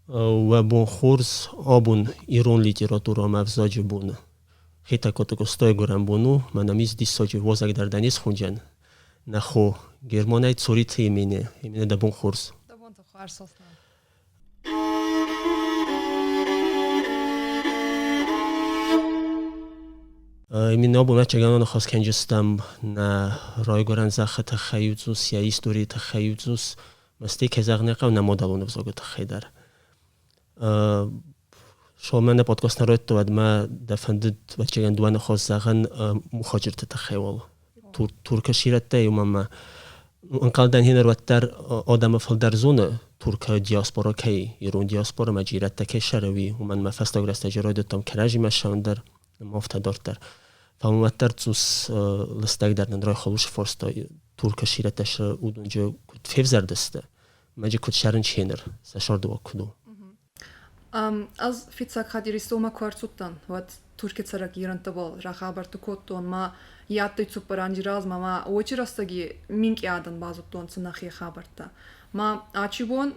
Уӕ бон хорз, абон ирон литературӕ ӕмӕ ӕвзаджы боны. Хетӕгкаты Къостайы гуырӕн бон у, мӕнӕ ис диссаджы уазӕг дӕр дӕ не схонджӕн. Нӕ хо, Германӕй Цориты Емене. Емене, дӕ бон хорз. Дӕ бонтӕ хорз, Сослан. Именно абон ӕцӕгӕн аныхас кӕнджыстӕм нӕ райгуырӕн зӕххы тыххӕй цъус, йӕ историйы тыххӕй цъус, Мӕстӕй кӕй зӕгъын ӕй хъӕуы, нӕ мадӕлон ӕвзагы тыххӕй дӕр. Шомӕ нӕ подкаст нӕ райдыдта, уӕдмӕ дӕ фӕндыд, ӕвӕццӕгӕн, дыууӕ ныхас зӕгъын мухаджирты тыххӕй уал. Туркы сирӕттӕй уымӕн ӕмӕ ӕнхъӕлдӕн хинӕр уӕддӕр адӕмы фылдӕр зоны Туркы диаспора кӕй, ирон диаспора ӕмӕ ирӕттӕ кӕй сӕрӕуи, уымӕн ӕмӕ фӕстаг рӕстӕджы райдыдтам кӕрӕдзимӕ ссӕуын дӕр, ӕмӕ афтӕ дарддӕр. Фӕлӕ уӕддӕр цъус лыстӕгдӕр нын райхъуысы фарста Туркы сирӕттӕ сӕ уыдонджы куыд февзӕрдысты, мӕджы куыд сӕрынченыр, сӕ сӕрдыуаг куыд у? Ӕз фиццаг хатт Иристонмӕ ку ӕрцудтӕн, уӕд Турки цӕрӕг ирӕнттӕбӕл рахабӕрттӕ кодтон ма е адтӕй цуппар анзи размӕ ма уоци рӕстӕги минкъий адӕн базудтонцӕ нӕхе хабӕрттӕ. Ма ачи бон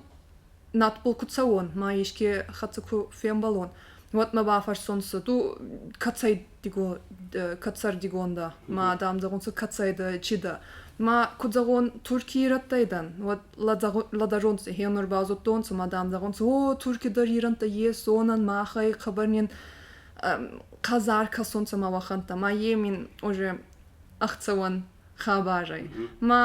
надбӕл ку цӕуон, ма еске хӕццӕ ку фембӕлон, уӕд мӕ бафӕрсунцӕ, ду кӕцӕй кӕцӕрдигон дӕ? Ма, дам, зӕгъунцӕ, кӕцӕй дӕ, чи дӕ? Ма ку зӕгъон, Турки ирӕттӕй дӕн, уӕд лӕдӕрунцӕ, хенур базудтонцӕ, ма, дам, зӕгъунцӕ, о, Турки дӕр ирӕнттӕ ес, зонӕн, махӕй хъӕбӕр нин хъазар кӕсунцӕ ма уӕхӕнттӕ. Ма е мин уже ӕхцӕуӕн хабар ӕй. Ма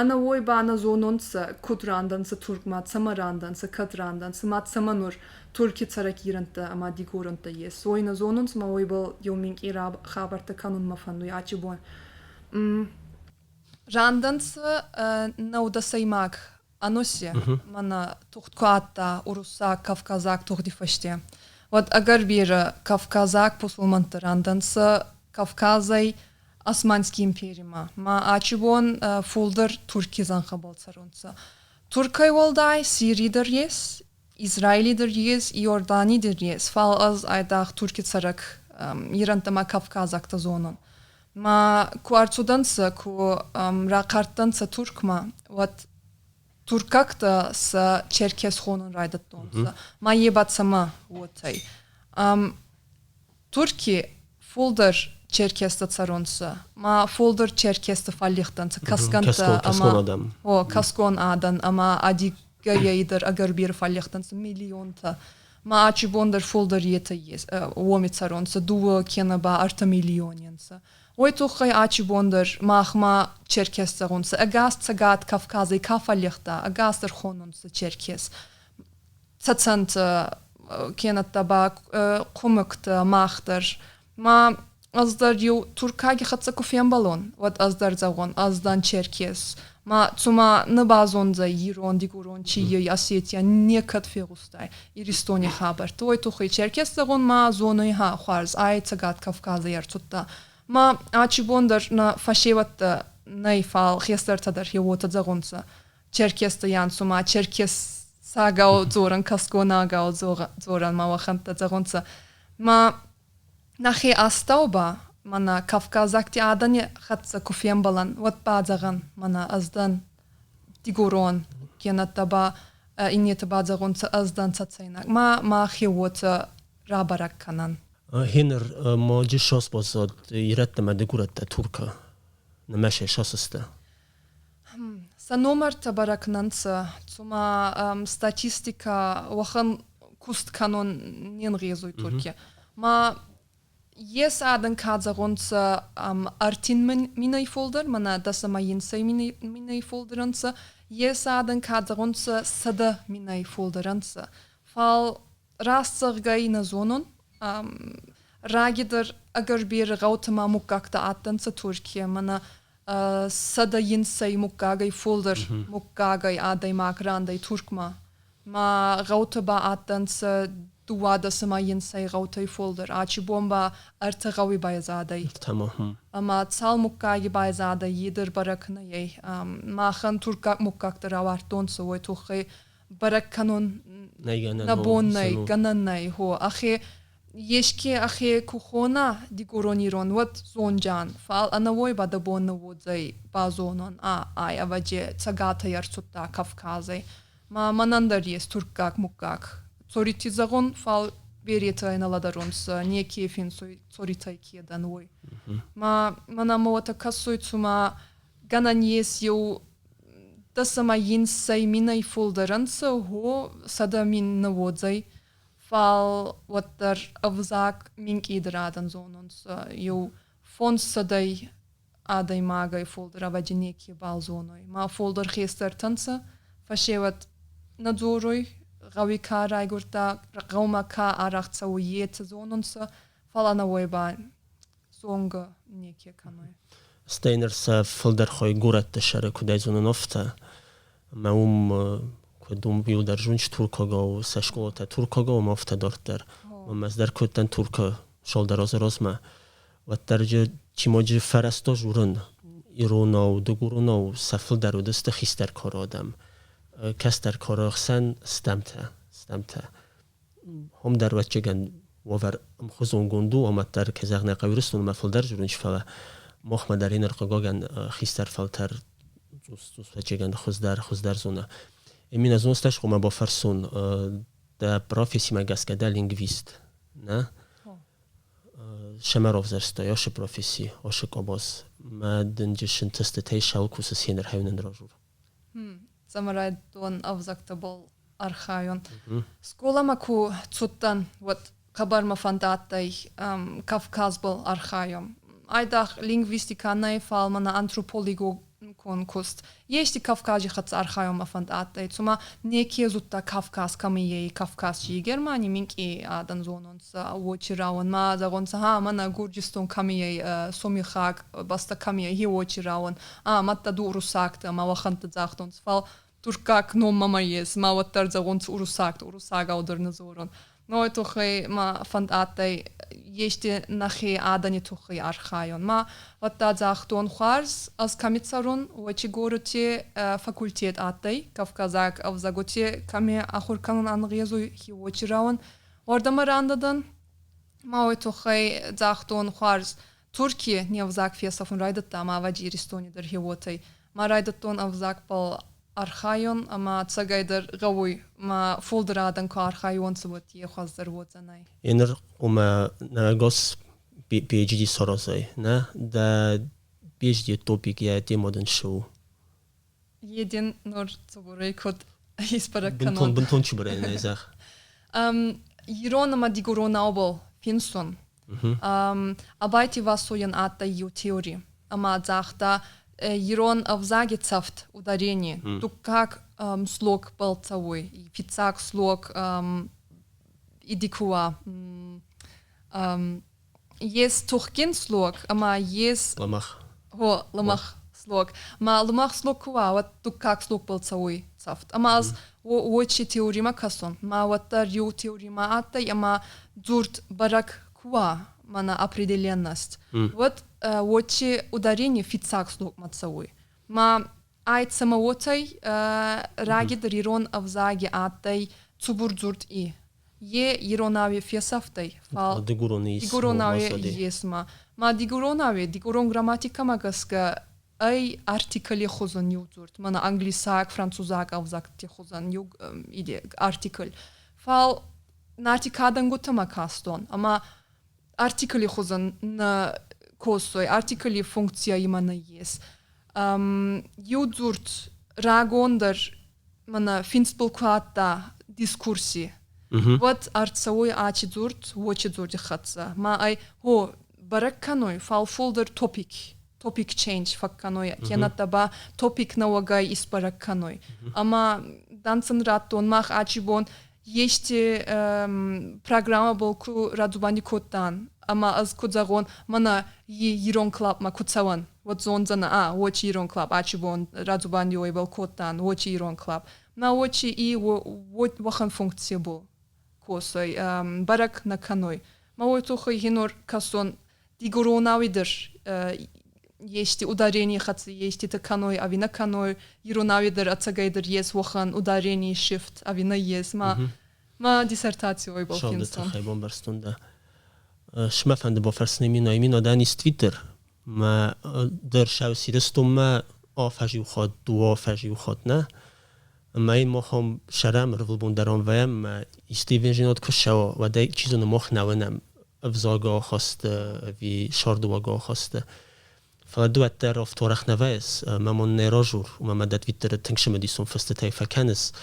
ӕнӕуой ба нӕ зонунцӕ, куд рандӕнцӕ Туркмӕ, цӕмӕ рандӕнцӕ, кӕд рандӕнцӕ, ма цӕмӕ нур Турки цӕрӕг ирӕнттӕ ӕма дигорӕнттӕ ес. Уой нӕ зонунцӕ ма уойбӕл еу минкъий хабӕрттӕ кӕнун мӕ фӕндуй ачи бон. Рандӕнцӕ нӕудӕсӕймаг ӕноси мӕнӕ тугъд ку адта уруссаг кавказаг тугъди фӕсте, уӕд ӕгӕр берӕ кавказаг пусулмӕнттӕ рандӕнцӕ Кавказӕй Османский империмӕ. Ма ачи бон фулдӕр Турки зӕнхӕбӕл цӕрунцӕ. Туркӕй уӕлдай Сирий дӕр ес, Израили дӕр ес, Иорданий дӕр ес, фал ӕз айдагъ Турки цӕрӕг ирӕнттӕ ма кавказӕгтӕ зонун. Ма ку ӕрцудӕнцӕ, ку рахъӕрттӕнцӕ Туркмӕ, уӕд туркӕгтӕ сӕ черкес хонун райдӕдтонцӕ. Ма е ба цӕмӕ уотӕй? Турки фулдӕр черкестӕ цӕрунцӕ, ма фулдӕр черкестӕ фӕллигъдӕнцӕ кӕсгӕнттӕ ӕма о, кӕсгон адӕн ӕма адигӕйӕй дӕр ӕгӕр берӕ фӕллигъдӕнцӕ миллионтӕ. Ма ачи бон дӕр фулдӕр етӕ ес, уоми цӕрунцӕ дууӕ кенӕ ба ӕртӕ миллиони нцӕ. Уой туххӕй ачи бон дӕр махмӕ черкес зӕгъунцӕ. Ӕгас Цӕгат Кавказӕй ка фӕллигъта, ӕгас дӕр хонунцӕ черкес. Цӕцӕнтӕ, кенӕдта ба хъумугтӕ, мах дӕр. Ма ӕз дӕр еу туркаги хӕццӕ ку фембӕлон, уӕд ӕз дӕр зӕгъон, ӕз дӕн черкес. Ма цума нӕ базондзӕй ирон, дигорон чи ey Осетия некӕд фегъустай Иристони хабӕртти. Уой туххӕй черкес зӕгъун ма зонуй ха хуарз ӕй Цӕгат Кавказӕй ӕрцудта. Ма ачи бон дӕр нӕ фӕсевӕдтӕ нӕй, фал хестӕртӕ дӕр хе уотӕ зӕгъунцӕ. Черкестӕ ян цума черкесагау дзорӕн, кӕсгонагау дзорӕн ма уӕхӕнттӕ зӕгъунцӕ. Ма нӕхе астӕу ба мӕнӕ кавказӕгти адӕни хӕццӕ ку фембӕлӕн, уӕд ба зӕгъӕн, мӕнӕ ӕз дӕн дигорон, кенӕдта ба иннетӕ ба зӕгъунцӕ ӕз дӕн цӕцӕйнаг. Ма мӕхе уотӕ рабӕрӕг кӕнӕн. Гьеныр ма джы баззад ирӕттӕ мӕ дыгурӕттӕ Туркы нымӕсӕй сасысты. Сӕ номӕртӕ бӕрӕг нӕ нцӕ, цума статистикӕ уӕхӕн куст кӕнун не нгъезуй Турки. Ма ес адӕн ка зӕгъунцӕ ӕртин минӕй фулдӕр, мӕнӕ дӕс ӕма инсӕй минӕй фулдӕр ӕнцӕ, ес адӕн ка зӕгъунцӕ 100 минӕй фулдӕр ӕнцӕ. Фал раст зӕгъгӕй нӕ зонун, раги дӕр ӕгӕр берӕ гъӕутӕмӕ муггӕгтӕ адтӕнцӕ Турки, мӕнӕ 101 муггагӕй фулдӕр муггагӕй адӕймаг рандӕй Туркмӕ. Ма гъӕутӕ ба адтӕнцӕ 21 гъӕутӕй фулдӕр. Ачи бон ба ӕртӕ гъӕуи байзадӕй. Ӕма цал муггаги байзадӕй, е дӕр бӕрӕг нӕй. Махӕн турккаг муггӕгтӕ равардтонцӕ, уой туххӕй бӕрӕг кӕнун нӕ бон нӕй, гӕнӕн нӕй. Хо, ӕхе еске ӕхе ку хона дигорон-ирон, уӕд зонджан, фал ӕнӕуой ба дӕ бон нӕ уодзӕй базонун, а ай ӕвӕдзи Цӕгатӕй ӕрцудта Кавказӕй. Ма мӕнӕн дӕр ес турккаг муггаг. Цорити зӕгъун, фал беретӕ нӕ лӕдӕрунцӕ, неке финсуй Цоритӕй ке дӕн, уой. Ма мӕнӕ мӕ уотӕ кӕсуй, цума гӕнӕн ес еу дӕс ӕма инсӕй минӕй фулдӕр ӕнцӕ, гъо, 100 000 нӕ уодзӕй, фал уӕддӕр ӕвзаг минкъийдӕр адӕн зонунцӕ. Еу 500 адӕймагӕй фулдӕр ӕвӕдзи некебал зонуй. Ма фулдӕр хестӕртӕ нцӕ, фӕсевӕд нӕ дзоруй, гъӕуи ка райгурдта, гъӕумӕ ка арӕх цӕуй, етӕ зонунцӕ, фал ӕнӕуой ба зонгӕ неке кӕнуй. Стӕй ныр сӕ фылдӕр хой горӕтты сӕры куыдӕй зонын афтӕ. Ӕмӕ уым куыд уым иу дӕр зоныс туркагау, сӕ скъолатӕ туркагау ӕмӕ афтӕ дарддӕр. Ӕмӕ ӕз дӕр кодтӕн Туркы шалдӕр размӕ. Уӕддӕр чимоджы фӕрӕзта журын иронау, дыгуронау сӕ фылдӕр уыдысты хистӕр кары адӕм. Кӕстӕр кары хсӕн стӕмтӕ, стӕмтӕ. Хом дӕр ӕвӕццӕгӕн уавӕр ӕмхуызонгонд у, ӕмӕ дӕр кӕй зӕгъын ӕй хъӕуы Ирыстонмӕ фылдӕр журынч, фӕлӕ махмӕ дӕр ин хъыгагӕн хистӕр фӕлтӕр цъус ӕвӕццӕгӕн хуыздӕр, хуыздӕр зона. Именно зонстӕ хъуамӕ бафӕрсон дӕ профессимӕ гӕсгӕ дӕ лингвист, нӕ? Сӕмӕ равзӕрстай ашы професси, ашы къабаз. Мӕ дынджы сынтыстытӕй шӕл кусы сеныр хӕвнын ражур. Цӕмӕ райдтон ӕвзӕгтӕбӕл архайун. Скъоламӕ ку цудтӕн, уӕд хъӕбӕр мӕ фӕндадтӕй Кавказбӕл архайун. Айдагъ лингвистикӕ нӕ, фал мӕнӕ антропологон куст. Ести Кавкази хӕццӕ архайун мӕ фӕндадтӕй. Цума неке зудта Кавказ кӕми ей, Кавказ чи Германи минкъий адӕн зонунцӕ, уочи рауӕн. Ма зӕгъунцӕ, ха, мӕнӕ Гурджистон кӕми ей, Сомихаг бӕстӕ кӕми ей, уочи рауӕн. А, мадта ду уруссагтӕ ма уӕхӕнттӕ загътонцӕ. Фал турккаг ном мӕмӕ ес, ма уӕддӕр зӕгъунцӕ уруссагтӕ, уруссагау дӕр нӕ дзорун. Уой туххӕй мӕ фӕндадтӕй ести нӕхе адӕни туххӕй архайун. Ма уӕдта загътон хуарз, ӕз кӕми цӕрун, уочи горӕти факультет адтӕй, кавказаг ӕвзӕгути кӕми ахур кӕнун ӕнгъезуй, уочи рауӕн. Уордӕмӕ рандӕ дӕн. Ма уой туххӕй загътон хуарз, Турки не взаг фесӕфун райдӕдта ӕма ӕвӕдзи Иристони дӕр хеуотӕй. Ма райдӕдтон ӕвзагбӕл архайун ӕма ӕцӕгӕйдӕр гъӕуй ма фулдӕр адӕн ку архайуонцӕ, уӕд е хуӕздӕр уодзӕнӕй. Еныр ома нӕгос PhD саразай, нӕ? Дӕ PhD топик йӕ тема дын цы у? Един нур цубурӕй куд исбӕрӕг Бынтон, кӕнон. Бынтон цубурӕй нӕ зӕгъ. Ирон ӕма дигоронаубӕл финсун. Абайти Васойӕн адтӕй еу теори ӕма загъта ирон ӕвзаги цӕфт ударение дуккаг слогбӕл цӕуй. Фиццаг слог идикуа ес тухгин слог ӕма ес Лӕмӕгъ. Гъо, лӕмӕгъ слог. Ма лӕмӕгъ слог ку уа, уӕд дуккаг слогбӕл цӕуй цӕфт. Ӕма ӕз уочи теоримӕ кӕсун. Ма уӕддӕр еу теоримӕ адтӕй ӕма дзурд бӕрӕг ку уа, мӕнӕ определенность, уӕд уочи ударение фиццаг слогмӕ цӕуй. Ма ай цӕмӕ уотӕй раги дӕр ирон ӕвзаги адтӕй цубур дзурд и. Е иронауи фесӕфтӕй, фал Дигурон ис. Дигоронауи ес ма. Ма дигоронауи, дигорон грамматикӕмӕ гӕсгӕ ӕй артикли хузӕн еу дзурд. Мӕнӕ англисаг, французаг ӕвзӕгти хузӕн еу иде артикль. Фал Нарти кадӕнгутӕмӕ кастон, ӕма артикли хузӕн нӕ косуй, артикли функция имӕ нӕййес. Еу дзурд рагондӕр мӕнӕ финстбӕл ку адта дискурси, уӕд ӕрцӕуй ачи дзурд уочи дзурди хӕццӕ. Ма ӕй, гъо, бӕрӕг кӕнуй, фал фулдӕр topic change фӕккӕнуй, кенӕдта ба топик нӕуӕгӕй исбӕрӕг кӕнуй. Ӕма дӕнцӕн раттон, мах ачи бон ести программӕбӕл ку радзубанди кодтан, ӕма ӕз ку зӕгъон, мӕнӕ и ирон клабмӕ ку цӕуӕн, уӕд зондзӕнӕ, а, уочи ирон клаб, ачи бон радзубанди уойбӕл кодтан, уочи ирон клаб. Ма уочи и уӕхӕн функцибӕл косуй, бӕрӕг нӕ кӕнуй. Ма уой туххӕй гьенур кӕсун дигоронауи дӕр ести ударение хӕццӕ еститӕ кӕнуй ӕви нӕ кӕнуй, иронауи дӕр ӕцӕгӕйдӕр ес уӕхӕн ударение shift ӕви нӕййес. Ма диссертаци уойбӕл Шалды финстон. Тыххӕй бамбӕрстон дӕ. Шмӕ фӕнды бафӕрсын Эмина. Эмина дӕн ис Твиттер. Мӕ дӕр шӕус Ирыстонмӕ афӕз иу хатт, дыууӕ афӕз иу хатт, нӕ? Ӕмӕ йын мах ам сӕрӕм ӕрвылбон дӕр ам вӕййӕм ӕмӕ исты ивындзинад куы ссӕуа, уӕд ӕй, чи зоны, мах нӕ уынӕм ӕвзагы ахасты ӕви сӕрдыуагы ахасты. Фӕлӕ ды уӕддӕр афтӕ арӕх нӕ вӕййыс, ӕмӕ мын нӕ разур, уымӕ мӕ дӕ Твиттеры тынг цымыдисон фыстытӕй фӕкӕныс.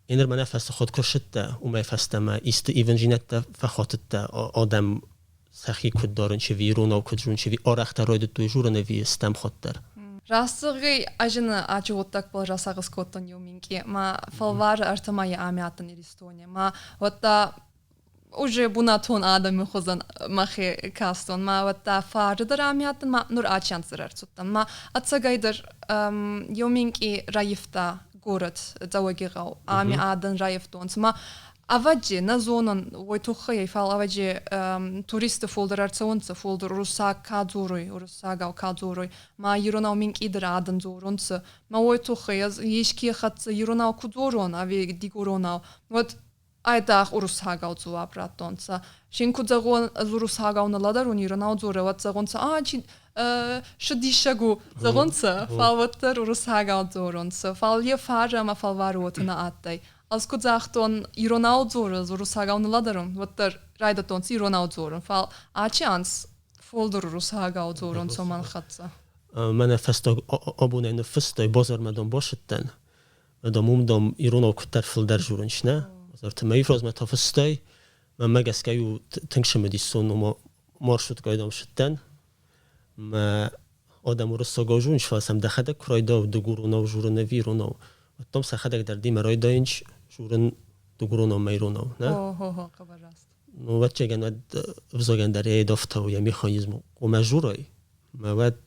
Еныр мӕнӕ фӕсыход куы рсыдтӕ, уымӕй фӕстӕмӕ исты ивындзинӕдтӕ фӕхатыдтӕ, адӕм сӕхи куыд дарынч ӕви иронау куыд зонынч ӕви арӕхдӕр райдыдтой журын ӕви стӕм хатт дӕр? Раст зӕгъгӕй, ӕз ин ачи гъуддагбӕл расагъӕс кодтон еу минкъий, ма фӕлвары ӕртӕ мӕйи ами адтӕн Иристони, ма уӕдта уже бунатон адӕми хузӕн мӕхе кастон, ма уӕдта фари дӕр ами адтӕн, ма нур ачи анз дӕр ӕрцудтӕн. Ма ӕцӕгӕйдӕр еу минкъий раййивта горӕт Дзӕуӕгигъӕу, ами адӕн раййивтонцӕ, ма ӕвӕдзи, нӕ зонун уой туххӕй, фал ӕвӕдзи туристти фулдӕр ӕрцӕунцӕ, фулдӕр уруссаг ка дзоруй, уруссагау ка дзоруй, ма иронау минкъийдӕр адӕн дзорунцӕ. Ма уой туххӕй ӕз еске хӕццӕ иронау ку дзорон ӕви дигоронау, уӕд айдагъ уруссагау дзуапп раттонцӕ. Син ку зӕгъон, ӕз уруссагау нӕ лӕдӕрун, иронау дзорӕ, уӕд зӕгъунцӕ, а, чи шы диссаг у, зӕгъунцӕ, фал уӕддӕр уруссагау дзорунцӕ. Фал е фарӕ ӕма фӕлварӕ уотӕ нӕ адтӕй. Ӕз ку загътон, иронау дзорӕ, ӕз уруссагау нӕ лӕдӕрун, уӕддӕр райдӕдтонцӕ иронау дзорун. Фал ачи анз фулдӕр уруссагау дзорунцӕ мӕн хӕццӕ. Мӕнӕ фӕстаг абонӕй ныффыстай, базармӕ дам бацыдтӕн, дам уым дам иронау куыддӕр фылдӕр журынч, нӕ? Базарты мӕ размӕ та фыстай, мӕнмӕ гӕсгӕ иу тынг цымыдисон ома маршруткӕй дам сыдтӕн, мӕ адӕм уырыссагау журынч, фӕлӕ сӕм дӕхӕдӕг куы райдау дыгуронау журын ӕви иронау, уӕд дам сӕхӕдӕг дӕр демӕ райдайынч журын дыгуронау мӕ иронау, нӕ? О, хъӕбӕр раст. Ну, ӕвӕццӕгӕн, уӕд ӕвзагӕн дӕр йӕ ӕфтауы йӕ механизм хъуамӕ журай, мӕ уӕд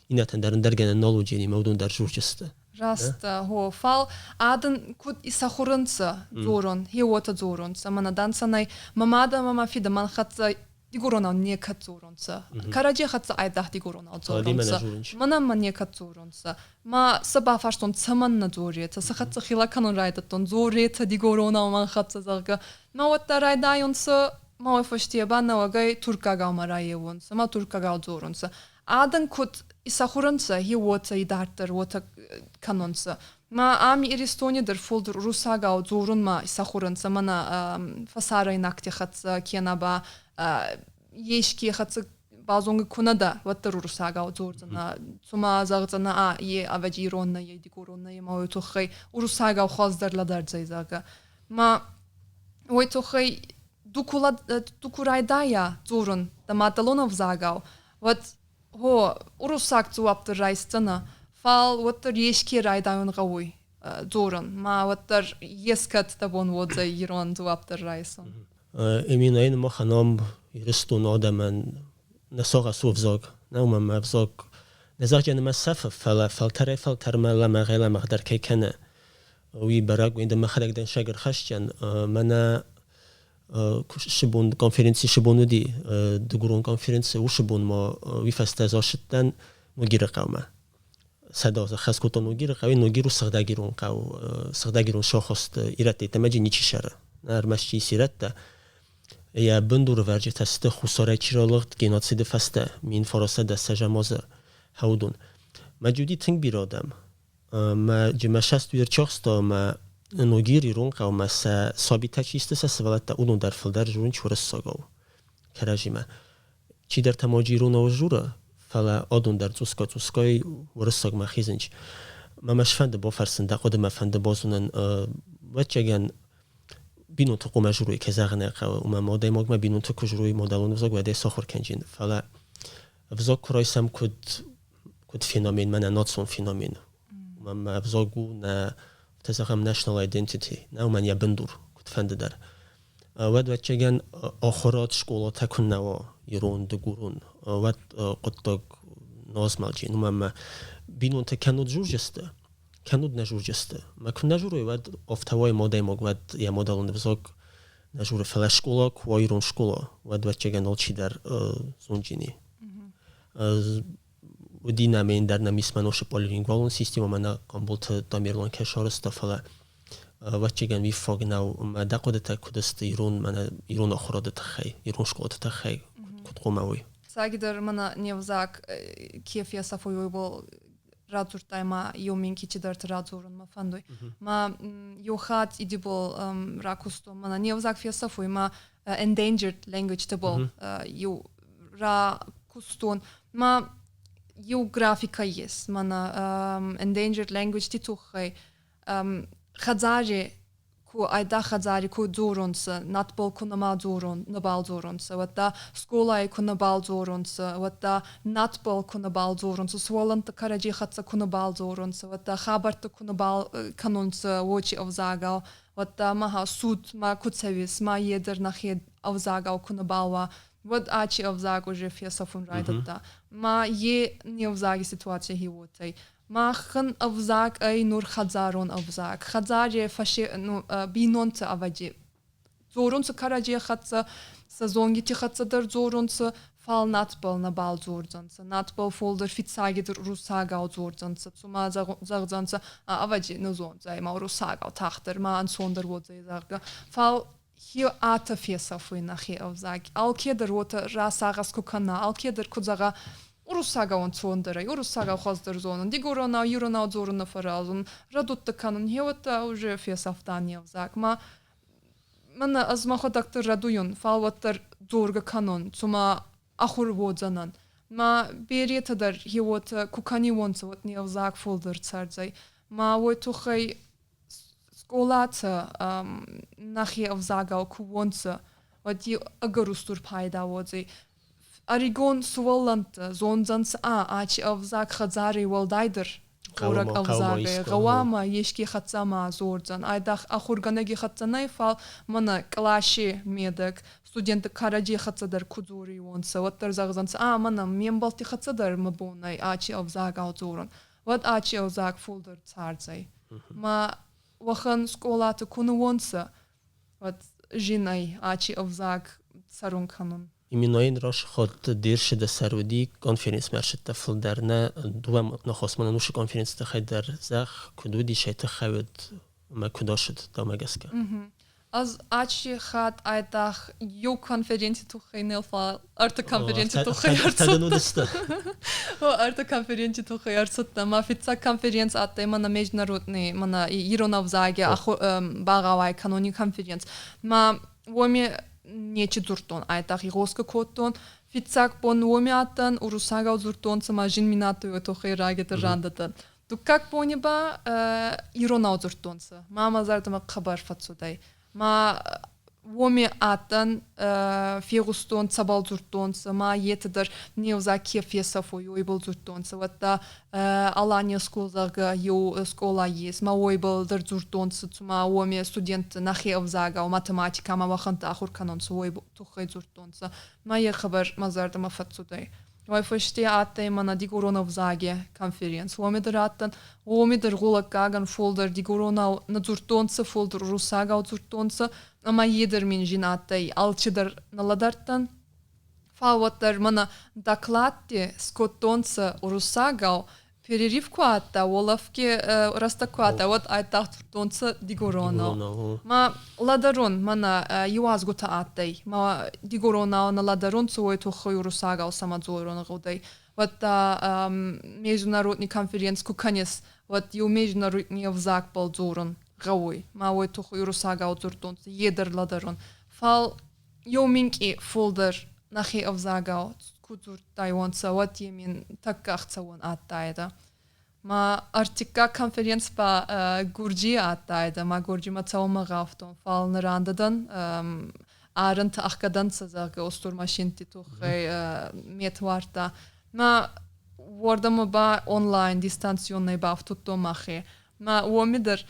иннӕтӕн дӕр ӕндӕр гӕнӕн нал уыдзӕни, мӕ уыдон дӕр журджысты. Раст, гъо, фал адӕн куд исахурӕнцӕ дзорун, хе уотӕ дзорунцӕ. Мӕнӕ дӕнцӕнӕй мӕ мадӕ ӕма мӕ фидӕ мӕн хӕццӕ дигоронау некӕд дзорунцӕ. Кӕрӕдзей хӕццӕ айдагъ дигоронау дзорунцӕ. Мӕнӕн ма некӕд дзорунцӕ. Ма сӕ бафарстон, цӕмӕннӕ дзоретӕ? Сӕ хӕццӕ хилӕ кӕнун райдӕдтон, дзоретӕ дигоронау мӕн хӕццӕ, зӕгъгӕ. Ма уӕдта райдайунцӕ, ма уой фӕсте ба нӕуӕгӕй турккагау ма райевунцӕ, ма турккагау дзорунцӕ. Адӕн куд исахурӕнцӕ, е уотӕ идарддӕр уотӕ кӕнунцӕ. Ма ами Иристони дӕр фулдӕр уруссагау дзорунмӕ исахурӕнцӕ, мӕнӕ фӕсарӕйнӕгти хӕццӕ кенӕ ба еске хӕццӕ базонгӕ ку нӕ дӕ, уӕддӕр уруссагау дзордзӕнӕ. Цума зӕгъдзӕнӕ, а, е ӕвӕдзи ирон нӕ, е дигорон нӕ, ма уой туххӕй уруссагау хуӕздӕр лӕдӕрдзӕй, зӕгъгӕ. Ма уой туххӕй ду ку райдайа дзорун дӕ маддӕлон ӕвзагау, уӕд гъо, уруссаг дзуапп дӕр райсдзӕнӕ, фал уӕддӕр еске райдайун гъӕуй дзорун, ма уӕддӕр ескӕд дӕ бон уодзӕй ирон дзуапп дӕр райсун. Именно ин махӕн ам Ирыстоны адӕмӕн нӕ сагъӕс у ӕвзаг. Нӕ уымӕн ӕмӕ ӕвзаг нӕ зӕгъгӕ нымӕ сӕфы, фӕлӕ фӕлтӕрӕй-фӕлтӕрмӕ лӕмӕгъӕй-лӕмӕгъдӕр кӕй кӕны, уый бӕрӕг у. Мӕхӕдӕг дӕн сӕгыр хӕсджын. Мӕнӕ сыбон конференци сыбон уыди, дыгурон конференци уыцы бон ма уый фӕстӕ ӕз ацыдтӕн Ногиры хъӕумӕ. 100 азы хӕс кодта Ногиры хъӕуы. Ногир у сыгъдӕг ирон хъӕу, сыгъдӕг ирон сохосты ирӕттӕй тӕмӕджы ничи сӕры. Ӕрмӕст чи ис ирӕттӕ. Йӕ бындурывӕрджытӕ сты Хуссарӕй чи ралыгъд геноциды фӕстӕ 1910 азы хӕудон. Мӕ уыди тынг бирӕ адӕм. Мӕ мӕ сӕст ӕрчахста мӕ Ногир ирон хъӕумӕ сӕ сабитӕ чи сты, сӕ сывӕллӕттӕ, уыдон дӕр фылдӕр журынч уырыссагау кӕрӕдзимӕ. Чидӕртӕ ма иронау журы, фӕлӕ адон дӕр цъусгай-цъусгай уырыссагмӕ хизынч. Мӕ мӕ сфӕнды бафӕрсын, дӕ хъуыдымӕ фӕнды базонын, ӕвӕццӕгӕн, бинонты хъуамӕ журой, кӕй зӕгъын ӕй хъӕуы, уымӕ ӕмӕ адӕймагмӕ бинонты куы журой мадӕлон ӕвзаг, уӕд ӕй сахуыр кӕнджын. Фӕлӕ ӕвзаг куы райсӕм куыд феномен, мӕнӕ национ феномен, уымӕ ӕмӕ ӕвзаг у нӕ, афтӕ зӕгъӕм, national identity, нӕ уымӕн йӕ бындур, куыдфӕнды дӕр. Уӕд, ӕвӕццӕгӕн, ахуырад скъолатӕ куыннӕ уа, ирон, дыгурон, уӕд хъуыддаг нозмӕлджын, уымӕн ӕмӕ бинонтӕ кӕннод журджысты, кӕннод нӕ журджысты. Мӕ куы нӕ журой, уӕд афтӕ уай адӕймаг, уӕд йӕ мадӕлон ӕвзаг нӕ журы. Фӕлӕ скъола куы уа ирон скъола, уӕд, ӕвӕццӕгӕн, алчидӕр зонджын и. Уыди нӕм ӕндӕр нӕм ис мӕ полилингвалон системӕ, мӕнӕ Хъамболты Тамерлан кӕй сарӕзта, фӕлӕ ӕвӕццӕгӕн уый фаг нӕу. Ӕмӕ дӕ хъуыдытӕ куыд сты ирон мӕнӕ ирон ахуырады тыххӕй, ирон скъолаты тыххӕй, куыд хъуамӕ уой? Цӕгидӕр мӕнӕ не взаг ке фесӕфуй, уойбӕл. Радзурдтай ма еу минкъий цидӕртӕ радзорун мӕ фӕндуй. Ма еу хатт идибол ракустон, мӕнӕ не взаг фесӕфуй, ма endangered language-тӕбӕл еу ракустон. Ма еу графикӕ ес, мӕнӕ endangered language-ти туххӕй хӕдзари ку айдагъ хӕдзари ку дзоронцӕ, надбӕл ку нӕма дзорон, нӕбал дзоронцӕ, уӕдта скъолай ку нӕбал дзоронцӕ, уӕдта надбӕл ку нӕбал дзоронцӕ, сувӕллӕнттӕ кӕрӕдзей хӕццӕ ку нӕбал дзоронцӕ, уӕдта хабӕрттӕ ку нӕбал кӕнонцӕ уочи ӕвзагау, уӕдта ма суд ма ку цӕуис, ма е дӕр нӕхе ӕвзагау ку нӕбал уа, уӕд ачи ӕвзаг уже фесӕфун райдӕдта. Ма е не взаги ситуаци уотӕй. Махӕн ӕвзаг ӕй нур хӕдзарон ӕвзаг. Хӕдзари фӕсе, ну, бийнонтӕ ӕвӕдзи дзорунцӕ кӕрӕдзей хӕццӕ, сӕ зонгити хӕццӕ дӕр дзорунцӕ, фал надбӕл нӕбал дзордзӕнцӕ. Надбӕл фулдӕр фиццагидӕр уруссагау дзордзӕнцӕ. Цума зӕгъдзӕнцӕ, ӕвӕдзи, нӕ зондзӕй, ма уруссагау тагъддӕр, ма ӕнцондӕр уодзӕй, зӕгъгӕ. Фал хе атӕ фесӕфуй нӕхе ӕвзаг. Алкедӕр уотӕ расагъӕс ку кӕна, алкедӕр ку зӕгъа, уруссагау ӕнцондӕр ӕй, уруссагау хуӕздӕр зонун, дигоронау, иронау дзорун нӕ фӕразун, рӕдудтӕ кӕнун, гьеуӕдта уже фесӕфтан не взаг. Ма мӕнӕ ӕз мӕхуӕдӕг дӕр рӕдуйун, фал уӕддӕр дзоргӕ кӕнун, цума ахур уодзӕнӕн. Ма беретӕ дӕр гьеуотӕ ку кӕниуонцӕ, уӕд не взаг фулдӕр цӕрдзӕй. Ма уой туххӕй скъолатӕ нӕхе ӕвзагау ку уонцӕ, уӕд ӕгӕр устур пайда уодзӕй. Ӕригон сувӕллӕнттӕ зондзӕнцӕ, а ачи ӕвзаг хӕдзари уӕлдайдӕр дзорӕг ӕвзагӕй гъӕуама еске хӕццӕ ма дзордзӕн. Айдагъ ахургӕнӕги хӕццӕ нӕ, фал мӕнӕ къласи медӕг студентти кӕрӕдзей хӕццӕ дӕр ку дзориуонцӕ, уӕддӕр зӕгъдзӕнцӕ, а мӕнӕ ме мбӕлтти хӕццӕ дӕр мӕ бон ӕй ачи ӕвзагау дзорун. Уӕд ачи ӕвзаг фулдӕр цардзӕй. Ма уӕхӕн скъолати ку нуонцӕ, уӕд зин ӕй ачи ӕвзаг цӕрун кӕнун. Именно расход дершиде сӕр уыди конференцмӕ ӕрсыдтӕ фылдӕр нӕ дыууӕ ныхасмӕ нусы конференцы тыххӕй дӕр зӕгъ, куыд уыдис, ай тыххӕй уыд ӕмӕ куыд ацыд дӕумӕ гӕсгӕ? Ӕз ачи хатт айдагъ еу конференций туххӕй нӕ, фал ӕртӕ конференций туххӕй ӕрцудтӕн. Ӕртӕ конференций туххӕй ӕрцудтӕн. Мӕ фиццаг конференц адтӕй мӕнӕ международный, мӕнӕ ирон ӕвзаги багъӕуай кӕнуни конференц. Ма уоми нечи дзурдтон, айдагъ игъосгӕ кодтон. Фиццаг бон уоми адтӕн, уруссагау дзурдтонцӕ, ма зин мин адтӕй уой туххӕй рагетӕ рандӕтӕн. Дуккаг бони ба иронау дзурдтонцӕ. Ма мӕ зӕрдӕмӕ хъӕбӕр фӕццудӕй. Ма уоми адтӕн, фегъустон, цӕбӕл дзурдтонцӕ, ма етӕ дӕр не взаг ке фесӕфуй, уойбӕл дзурдтонцӕ. Уӕдта Алания School, зӕгъгӕ, еу скъола ес, ма уойбӕл дӕр дзурдтонцӕ, цума уоми студенттӕ нӕхе ӕвзагау математикӕ ӕма уӕхӕнттӕ ахур кӕнунцӕ, уой туххӕй дзурдтонцӕ. Ма е хъӕбӕр мӕ зӕрдӕмӕ фӕццудӕй. Уой фӕсте адтӕй мӕнӕ дигорон ӕвзаги конференц. Уоми дӕр адтӕн, уоми дӕр гъулӕггагӕн фулдӕр дигоронау нӕ дзурдтонцӕ, фулдӕр уруссагау дзурдтонцӕ, ӕма е дӕр мин зин адтӕй. Алчидӕр нӕ лӕдӕрдтӕн. Фал уӕддӕр мӕнӕ докладти скодтонцӕ уруссагау, перерыв ку адтӕй, уолӕфги рӕстӕг ку адтӕй, уӕд айдагъ дзурдтонцӕ дигоронау. Ма лӕдӕрун, мӕнӕ иуазгутӕ адтӕй, ма дигоронау нӕ лӕдӕрунцӕ, уой туххӕй уруссагау сӕмӕ дзорун гъудӕй. Уӕдта международный конференц ку кӕнис, уӕд еу международный ӕвзагбӕл дзорун гъӕуй. Ма уой туххӕй уруссагау дзурдтонцӕ, е дӕр лӕдӕрун. Фал еу минкъий фулдӕр нӕхе ӕвзагау ку дзурдтайуонцӕ, уӕд е мин тӕккӕ ӕхцӕуӕн адтайдӕ. Ма ӕртиккаг конференц ба Гурджий адтайдӕ, ма Гурджимӕ цӕунмӕ гъавтон, фал нӕ рандӕдӕн, арӕнтӕ ӕхгӕдӕнцӕ, зӕгъгӕ, устур машинти туххӕй мет уардта. Ма уордӕмӕ ба онлайн дистанционнӕй бафтудтон мӕхе. Ма уоми дӕр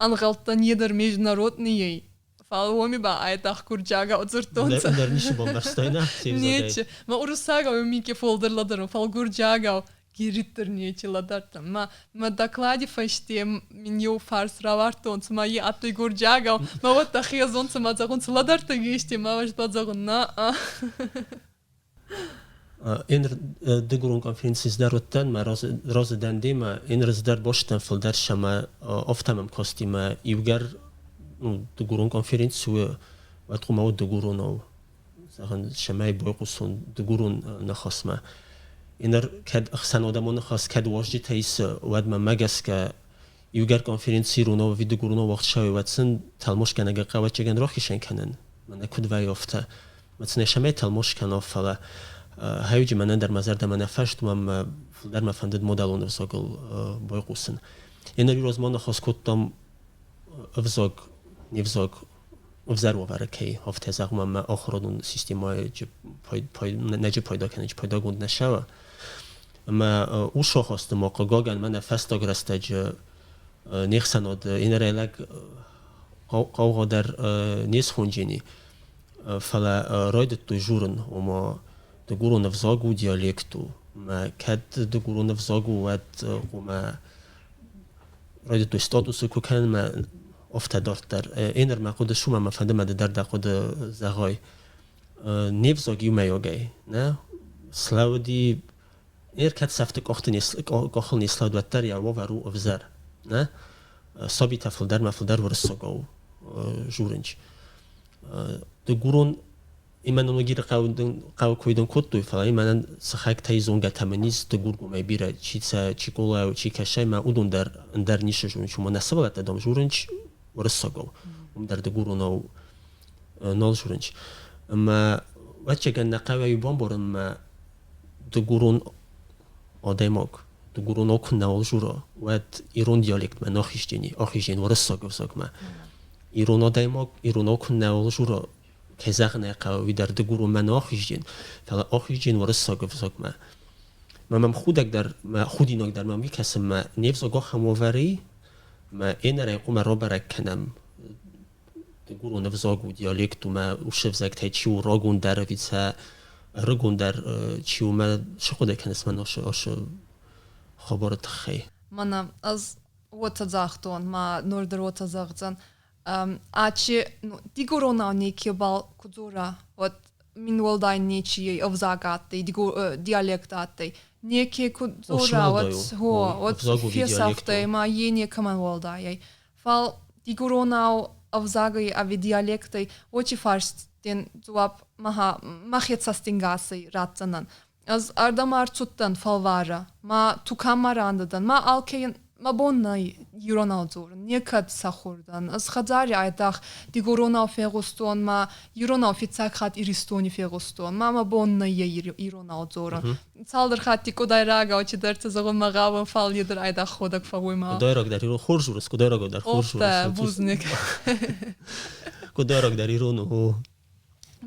ӕнгъӕлдтӕн е дӕр международный Фал уоми ба айдагъ гурджагау дзурдтонцӕ. Ӕндӕр ничи бамбӕрстай, нӕ? Нечи. Ма уруссагау минкъий фулдӕр лӕдӕрун, фал гурджагау гириддӕр нечи лӕдӕрдтӕн. Ма мӕ доклади фӕсте мин еу фарс равардтонцӕ, ма е адтӕй гурджагау. Ма уӕдта хезунцӕ, ма зӕгъунцӕ, лӕдӕрдтӕ ести, ма ӕз ба зӕгъун, на. Эн дыгурон конференцийы дӕр уыдтӕн, мӕ разы дӕн демӕ, эн дӕр бостӕн фылдӕр сӕмӕ афтӕ мӕм касти, мӕ иугӕр дыгурон конференци у, уӕд хъуамӕ уыд дыгуронау, зӕгъын, цӕмӕй байхъусон дыгурон ныхасмӕ. Иннӕ кӕд ӕхсӕнадӕмон ныхас кӕд уазджытӕ исы, уӕд мӕнмӕ гӕсгӕ иугӕр конференци иронау ӕви дыгуронау уагъд цӕуы, уӕд сын тӕлмацгӕнӕг хъӕуӕццӕгӕн рахицӕн кӕнын. Мӕнӕ куыд вӕййы, афтӕ. Мӕ сын цӕмӕй тӕлмац кӕна, фӕлӕ хӕйуджы мӕнӕн дӕр мӕ зӕрдӕмӕ нӕ фӕст, уымӕн мӕ фылдӕр мӕ фӕндыд мадӕлон ӕвзагыл байхъусын. Иннӕ размӕ ныхас кодтам ӕвзаг, не взаг ӕвзӕр уавӕры кӕй, афтӕ зӕгъ, мӕ ахуырадон системӕйы нӕджы пайда кӕнын пайдагонд нӕ цӕуы. Ӕмӕ уыцы ахасты ма, хъыгагӕн, мӕнӕ фӕстаг рӕстӕджы не хсӕнад инӕрӕйлаг хъаугъа дӕр не схонджени, фӕлӕ райдыдтой дзурын, ома дыгурон ӕвзаг у диалект у. Мӕ кӕд дыгурон ӕвзаг у, уӕд ома райдыдтой статусы куы кӕнын мӕ афтӕ дарддӕр. Эныр мӕ хъуыды сумӕ мӕ фӕнды мӕ ды дӕр дӕ хъуыды зӕгъай. Не взаг иумӕйагӕй, нӕ? Слӕууыди ӕркӕд сӕфты къухты не къухыл не слӕуд, уӕддӕр йӕ уавӕр у ӕвзӕр. Нӕ? Сабитӕ фылдӕрмӕ фылдӕр уырыссагау журынч. Дыгурон именно хъӕуы кой дын кодтой, фӕлӕ мӕнӕн сыхӕгтӕй зонгӕтӕ мын ис Дыгургомӕй бирӕ, чи сӕ Чиколайау, чи кӕсӕй, мӕ уыдон дӕр ӕндӕр ницы зонынц. Уымӕн нӕ сывӕллӕттӕ дам журынч уырыссагау, уым дӕр дыгуронау нал журынч. Ӕмӕ ӕвӕццӕгӕн нӕ хъӕуӕй бамбарын мӕ дыгурон адӕймаг дыгуронау куы нӕуал жура, уӕд ирон диалектмӕ нӕ ахиздзӕни, ахиздзӕни уырыссаг ӕвзагмӕ. Ирон адӕймаг иронау куы нӕуал жура, кӕй зӕгъын ӕй хъӕуы, уый дӕр дыгуронмӕ нӕ ахизджын, фӕлӕ ахизджын уырыссаг ӕвзагмӕ. Мӕ мӕм худӕг дӕр, мӕ худинаг дӕр мӕм уый кӕсы, мӕ не взаг ахӕм уавӕры и, мӕ ӕнӕрай хъуамӕ рабӕрӕг кӕнӕм, дыгурон ӕвзаг у, диалект у, мӕ уыцы ӕвзӕгтӕй чи у рагондӕр ӕви сӕ ӕрыгондӕр чи у, мӕ цы хъуыды кӕныс мӕн ацы хабары тыххӕй? Мӕнӕ ӕз уотӕ загътон, ма нур дӕр уотӕ зӕгъдзӕн. Ачи ну, дигоронау некебал ку дзора, уӕд мин уӕлдай нечи ey ӕвзаг адтӕй, диалект адтӕй. Неке ку дзора, уӕд хо, уӕд фесӕфтӕй ма е некӕмӕн уӕлдай ӕй. Фал дигоронау ӕвзагӕй ӕви диалектӕй уоти фарстен дзуапп маха мӕхе цӕстингасӕй ратдзӕнӕн. Ӕз ардӕм ӕрцудтӕн фӕлварӕ, ма туканмӕ рандӕ ма алкӕйӕн мӕ бон нӕй иронау дзорун, некӕд сахур дӕн. Ӕз хӕдзари айдагъ дигоронау фегъустон, ма иронау фиццаг хатт Иристони фегъустон, ма мӕ бон нӕй иронау дзорун. Цалдӕр хатти къудайрагау чидӕртӕ зӕгъун мӕ гъӕуӕн, фал е дӕр айдагъ ходӕг фӕууй ма. Къудайраг дӕр ирон хорз урус, къудайрагау дӕр хорз урус. Офтӕ, бузныг. Къудайраг дӕр ирон у.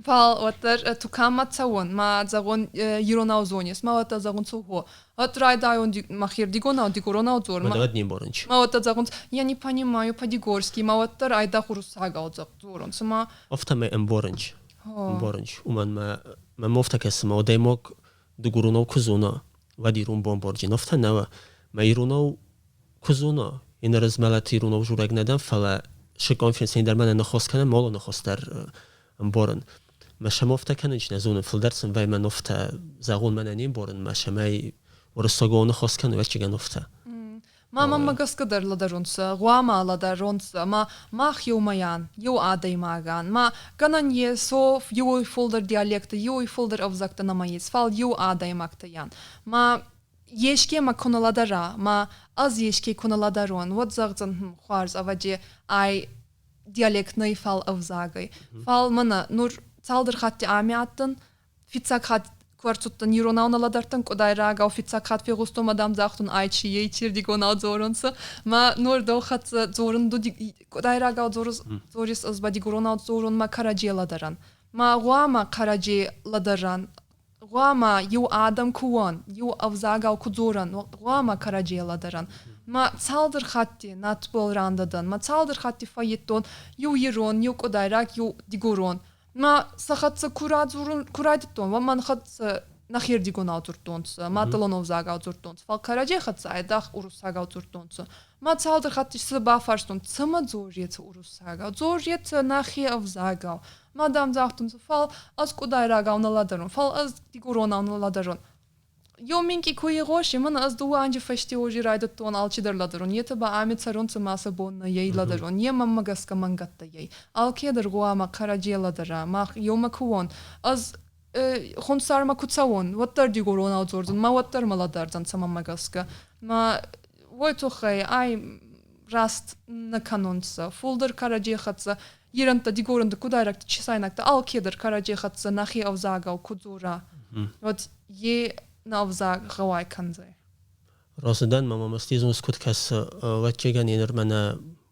Фал уӕддӕр туканмӕ цӕуон, ма зӕгъун иронау зонис, ма уӕдта зӕгъун цухо. От райдайон махирдигонау, дигоронау дзорун. Ма давай не борынч. Ма уӕдта зӕгъун, я не понимаю по-дигорски, ма уӕддӕр айдагъ уруссагау дзорун. Цума Афтӕмӕй ӕмбарынч. Ӕмбарынч. Уымӕн мӕ мӕм афтӕ кӕсы, мӕ адӕймаг дыгуронау куы зона, уӕд ирон бамбарджын. Афтӕ нӕ мӕ иронау куы зона, иннӕ размӕлӕт иронау дзурӕг нӕ дӕн, фӕлӕ шы конференцийы дӕр мӕнӕ ныхас кӕнӕм, алы ныхас дӕр ӕмбарын. Мӕ сӕм афтӕ кӕнын нӕ зонын, фылдӕр сын вӕй мӕн афтӕ зӕгъон мӕнӕ не мбарын, мӕ сӕмӕй уырыссагау ныхас кӕны, ӕвӕццӕгӕн афтӕ. Ма мӕммӕ гӕсгӕ дӕр лӕдӕрунцӕ, гъуама лӕдӕронцӕ, ма мах еумӕйан, еу адӕймагӕн, ма гӕнӕн ес, еуей фулдӕр диалектӕ, еуей фулдӕр ӕвзӕгтӕ нӕма ес, фал еу адӕймӕгтӕ ян. Ма еске мӕ ку нӕ лӕдӕра, ма ӕз еске ку нӕ лӕдӕрон, уӕд зӕгъдзӕн, хуарз, ӕвӕдзи, ай диалект нӕй, фал ӕвзагӕй. Фал мӕнӕ нур цалдӕр хатти ами адтӕн, фиццаг хатт ку ӕрцудтӕн иронау нӕ лӕдӕрдтӕн, къудайрагау фиццаг хатт фегъустон, мадам загътон, ай чи ей чердигонау дзорунцӕ. Ма нур дӕу хӕццӕ дзорун ду къудайрагау дзорис, ӕз ба дигоронау дзорун, ма кӕрӕдзей лӕдӕрӕн. Ма гъуама кӕрӕдзей лӕдӕрӕн, гъуама еу адӕм ку уӕн, еу ӕвзагау ку дзорӕн, гъуама кӕрӕдзей лӕдӕрӕн. Ма цалдӕр хатти надбӕл рандӕ дӕн, ма цалдӕр хатти фӕййидтон еу ирон, еу къудайраг, еу дигорон. Ма сӕ хӕццӕ ку радзорун, ку райдӕдтон, уӕд мӕн хӕццӕ нӕхердигонау дзурдтонцӕ, маддӕлон ӕвзагау дзурдтонцӕ, фал кӕрӕдзей хӕццӕ айдагъ уруссагау дзурдтонцӕ. Ма цалдӕр хатти сӕ бафарстон, цӕмӕ дзоретӕ уруссагау, дзоретӕ нӕхе ӕвзагау. Мадам загътонцӕ, фал ӕз къудайрагау нӕ лӕдӕрун, фал ӕз дигоронау нӕ лӕдӕрун. Еу минкъий ку игъоси, мӕнӕ ӕз дууӕ анзи фӕсте ожи райдӕдтон алчидӕр лӕдӕрун. Етӕ ба ами цӕрунцӕ ма сӕ бон нӕ ей лӕдӕрун. Е мӕммӕ гӕсгӕ мӕнгӕттӕ ей. Алкедӕр гъуама кӕрӕдзей лӕдӕра. Мах еумӕ ку уон. Ӕз Хонсармӕ ку цӕуон, уӕддӕр дигоронау дзордзӕн, ма уӕддӕр мӕ лӕдӕрдзӕнцӕ мӕнмӕ гӕсгӕ. Ма уой туххӕй ай раст нӕ кӕнунцӕ. Фулдӕр кӕрӕдзей хӕццӕ ирӕнттӕ, дигорӕнттӕ, кудайрӕгтӕ, чесайнӕгтӕ алкедӕр кӕрӕдзей хӕццӕ нӕхе ӕвзагау ку дзора, уӕд е нӕ ӕвзаг гъӕуай кӕндзӕй. Разы дӕн, мӕ мастизонс куыд кӕсы, ӕвӕццӕгӕн еныр мӕнӕ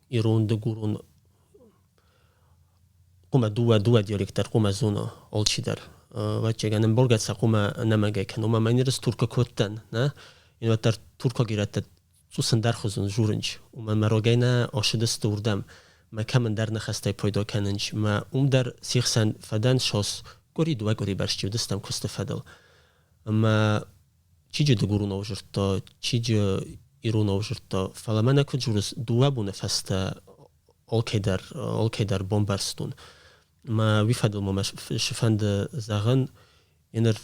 ирон, дыгурон хъуамӕ дыууӕ диалект дӕр хъуамӕ зона алчидӕр. Ӕвӕццӕгӕн ӕмбаргӕ сӕ хъуамӕ ӕнӕмӕнгӕй кӕна. Ома мӕн ирыс туркаг кодтӕн, нӕ? Ин уӕддӕр туркаг ирӕттӕ цъус ӕндӕрхуызон журынч. Уымӕн мӕ рогӕй нӕ ащыдысты уырдӕм. Мӕ кӕмӕндӕр ныхӕстӕй пайда кӕнынч. Мӕ уым дӕр се хсӕн фӕдӕн сос къуыри, 2 къуыри бӕрц чи уыдыстӕм куысты фӕдыл. Ӕмӕ чиджы дыгуронау дзырдта, чиджы иронау дзырдта, фӕлӕ мӕнӕ куыд дзурыс, 2 боны фӕстӕ алкӕйдӕр бамбӕрстон. Мӕ уый фӕдыл ма мӕ цы фӕнды зӕгъын, ныр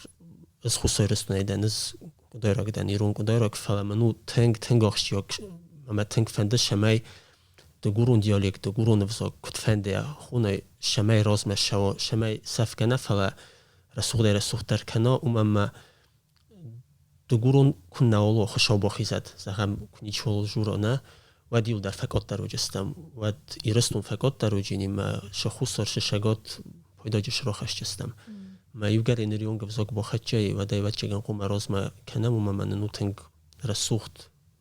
ӕз Хуссар Ирыстонӕй дӕн, ӕз къуыдайраг дӕн, ирон къуыдайраг, фӕлӕ мӕн у тынг, тынг ахсджиаг ӕмӕ тынг фӕнды, цӕмӕй дыгурон диалект, дыгурон ӕвзаг куыдфӕндыйӕ хонай, цӕмӕй размӕ цӕуа, цӕмӕй сӕфгӕ нӕ, фӕлӕ рӕсугъдӕй-рӕсугъддӕр кӕна, уымӕн ӕмӕ дыгурон куыннӕуал уа Хуыцау бахизӕд, зӕгъӕм, куы ничиуал дзура, нӕ, уӕд иу дӕр фӕкъаддӕр уыдзыстӕм, уӕд Ирыстон фӕкъаддӕр уыдзӕни мӕ сӕ хуссар, сӕ цӕгат пайдаджы срахӕсдзыстӕм. Мӕ иугӕр ныронг ӕвзаг бахӕццӕ и, уӕд ӕвӕццӕгӕн хъуамӕ размӕ кӕнӕм, уымӕн ӕмӕ нын у тынг рӕсугъд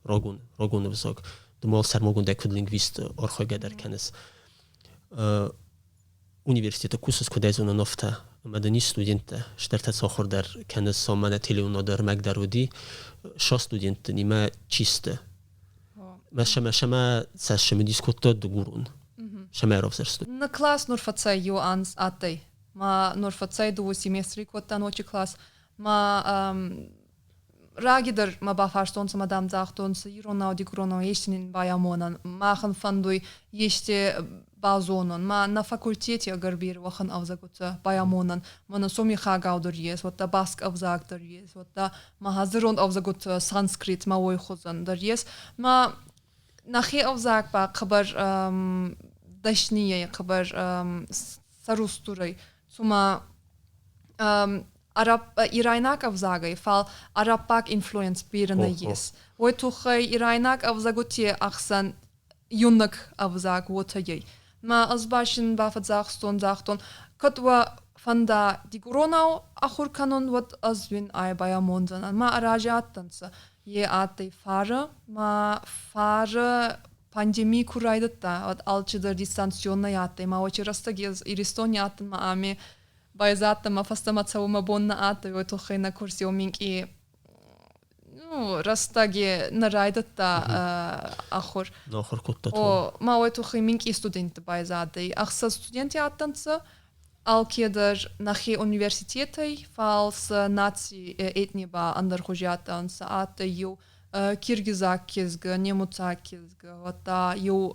рагон ӕвзаг. Ды ма сӕрмагондӕй куыд лингвист архайгӕ дӕр кӕныс. Университеты кусыс куыдӕй зонын, афтӕ. Ӕмӕ дын ис студенттӕ, стӕртӕ сахуыр дӕр кӕныс, мӕнӕ телеуынады ӕрмӕг дӕр уыди. Сӕ студентты нимӕ чи сты? Мӕ сӕмӕ сӕ цымыдис кодта дыгурон. Сӕмӕ равзӕрстой. Нӕ класс нур фӕцӕй еу анз адтӕй. Ма нур фӕцӕй дууӕ семестри кодта ночи класс. Ма раги дӕр мӕ бафарстонцӕ, ма дам загътонцӕ, иронау, дигоронау ести нин байамонӕн. Махӕн фӕндуй ести базонун. Ма нӕ факультети ӕгӕр берӕ уӕхӕн ӕвзӕгутӕ байамонӕн. Мӕнӕ сомихагау дӕр ес, уӕдта баск ӕвзаг дӕр ес, уӕдта ма зӕронд ӕвзӕгутӕ санскрит ма уой хузӕн дӕр ес. Ма нӕхе ӕвзаг ба хъӕбӕр дӕснийӕй, хъӕбӕр сӕрустурӕй, цума ирайнаг ӕвзагӕй, фал араббаг influence берӕ нӕййес. Уой туххӕй ирайнаг ӕвзӕгути ӕхсӕн еунӕг ӕвзаг уотӕ ӕй. Ма ӕз ба син бафӕдзахстон, загътон, кӕд уӕ фӕнда дигоронау ахур кӕнун, уӕд ӕз уин ӕй байамондзӕнӕн. Ма арази адтӕнцӕ. Е адтӕй фарӕ, ма фарӕ пандеми ку райдӕдта, уӕд алчидӕр дистанционнӕй адтӕй. Ма уочи рӕстӕги ӕз Иристони адтӕн, ма ами байзадтӕн, ма фӕстӕмӕ цӕун мӕ бон нӕ адтӕй, уой туххӕй нӕ курси минкъий ну, рӕстӕги нӕ райдӕдта ахур. Ахур кодта. О, ма уой туххӕй минкъий студенттӕ байзадӕй. Ӕхсӕз студенти адтӕнцӕ, алкедӕр нӕхе университетӕй, фал сӕ наци этни ба ӕндӕрхузи адтӕнцӕ. Адтӕй еу киргизаг кизгӕ, немуцаг кизгӕ, уӕдта еу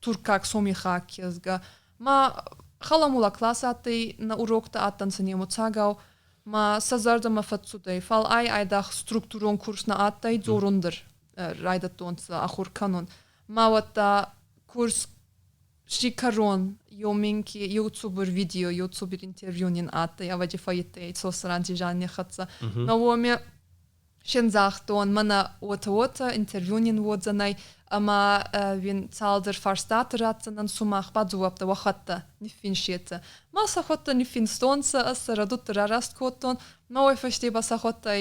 туркаг, сомихаг кизгӕ. Ма халамула класс адтӕй, нӕ уроктӕ адтӕнцӕ немуцагау, ма сӕ зӕрдӕмӕ фӕццудӕй, фал ай айдагъ структурон курс нӕ адтӕй, дзорун дӕр райдӕдтонцӕ ахур кӕнун. Ма уӕдта курс си кӕрон еу минкъий еу цубур видео, еу цубур интервью нин адтӕй, ӕвӕдзи фӕййидтӕй Сосранти Жанни хӕццӕ. Ма уоми син загътон, мӕнӕ уотӕ-уотӕ интервью нин уодзӕнӕй ӕма уин цалдӕр фарстатӕ ратдзӕнӕн, сумах ба дзуӕпптӕ уӕхуӕдтӕ ниффинсетӕ. Ма сӕхуӕдтӕ ниффинстонцӕ, ӕз сӕ рӕдудтӕ рараст кодтон, ма уой фӕсте ба сӕхуӕдтӕ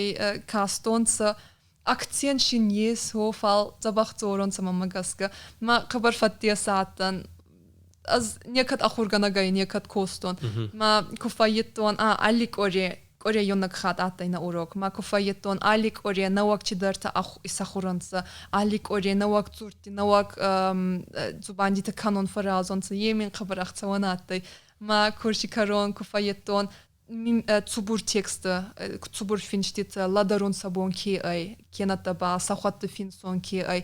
кастонцӕ. Акцент син ес, гъо, фал дзӕбӕх дзорунцӕ мӕнмӕ гӕсгӕ. Ма хъӕбӕр фӕддес адтӕн. Ӕз некӕд ахургӕнӕгӕй некӕд костон. Ма ку фӕййидтон, а алли къуӕре къуӕре еунӕг хатт адтӕй нӕ урок. Ма ку фӕййидтон, алли къуӕре нӕуӕг чидӕртӕ исахур ӕнцӕ, алли къуӕре нӕуӕг дзурдти, нӕуӕг дзубандитӕ кӕнун фӕразонцӕ. Е мин хъӕбӕр ӕхцӕуӕн адтӕй. Ма курси кӕрон ку фӕййидтон, цубур тексттӕ, цубур финститӕ лӕдӕрун сӕ бон ке ӕй, кенӕдта ба сӕхуӕдтӕ финсун ке ӕй,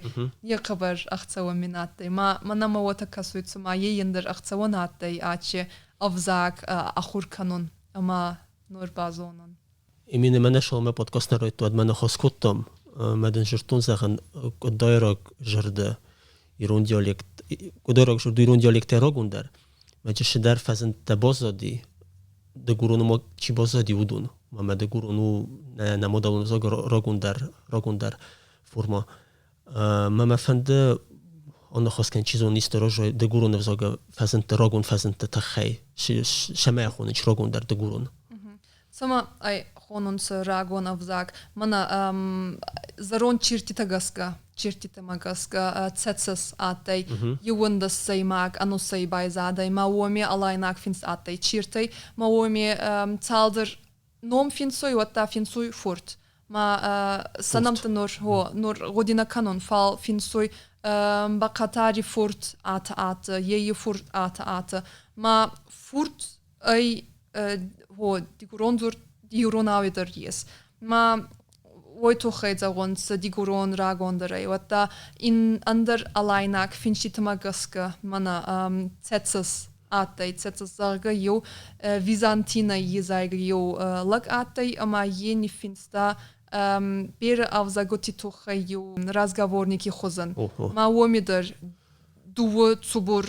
е хъӕбӕр ӕхцӕуӕн мин адтӕй. Ма мӕнӕ уотӕ кӕсуй, цума е ендӕр ӕхцӕуӕн адтӕй ачи ӕвзаг ахур кӕнун ӕма нур базонун. Именно мӕнӕ шалмӕ подкаст нӕ райдтуад мӕ ныхас кодтам, мӕ дын зырдтон, зӕгъын, къуыдайраг зӕрдӕ ирон диалект, къуыдайраг зӕрдӕ ирон диалектӕй рагондӕр, мӕ чысыдӕр фӕзындтӕ баззади. Дыгурон ма чи баззади, уыдон. Ӕмӕ дыгурон у нӕ мадӕлон ӕвзаг рагондӕр форма. Мӕ мӕ фӕнды аныхас кӕнын, чи зоны, исты разӕй дыгурон ӕвзагы фӕзындты, рагон фӕзындты тыххӕй. Цӕмӕй хонынц рагондӕр дыгурон? Цӕмӕ ӕй хонунцӕ рагон ӕвзаг? Мӕнӕ зӕронд чиртитӕ гӕсгӕ, чиртитӕмӕ гӕсгӕ цӕцӕс адтӕй иуӕндӕссӕймаг ӕносӕй байзадӕй, ма уоми алайнаг финст адтӕй чиртӕй, ма уоми цалдӕр ном финсуй, уӕдта финсуй фурт. Ма сӕ нӕмттӕ нур, гъо, нур гъуди нӕ кӕнун, фал финсуй Бахъатари фурт ата-ата, Ейи фурт ата-ата. Ма фурт ӕй гъо, дигорон дзурд иронауи дӕр ес. Ма уой туххӕй зӕгъунцӕ дигорон рагондӕр ӕй, уӕдта ин ӕндӕр алайнаг финститӕмӕ гӕсгӕ мӕнӕ Цӕцӕс адтӕй. Цӕцӕс, зӕгъгӕ, еу Византинӕй изайгӕ еу лӕг адтӕй ӕма е ниффинста берӕ ӕвзӕгути туххӕй еу разговорники хузӕн. Ма уоми дӕр дууӕ цубур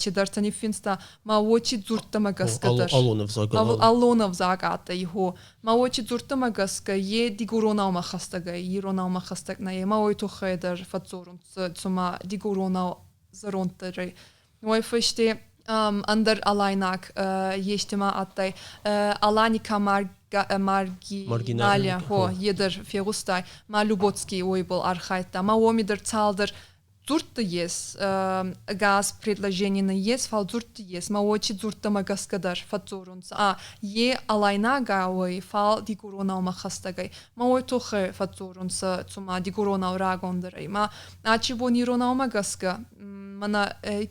чидӕртӕ ниффинста, ма уоти дзурдтӕмӕ гӕсгӕ дӕр. Аллон ӕвзаг. Аллон ӕвзаг адтӕй, гъо. Ма уоти дзурдтӕмӕ гӕсгӕ е дигоронаумӕ хӕстӕг ӕй, иронаумӕ хӕстӕг нӕй. Ма уой туххӕй дӕр фӕдздзорунцӕ, цума дигоронау зӕронддӕр ӕй. Уой фӕсте ӕндӕр алайнаг естема адтӕй. Аланика Маргиналия, хо, е дӕр фегъустай. Ма Люботский уойбӕл архайдта. Ма уоми дӕр цалдӕр дзурдтӕ ес, ӕгас предложение нӕййес, фал дзурдтӕ ес. Ма уочи дзурдтӕмӕ гӕсгӕ дӕр фӕдздзорунцӕ. А е алайнагау ӕй, фал дигоронаумӕ хӕстӕг ӕй. Ма уой туххӕй фӕдздзорунцӕ, цума дигоронау рагондӕр ӕй. Ма ачи бон иронаумӕ гӕсгӕ мӕнӕ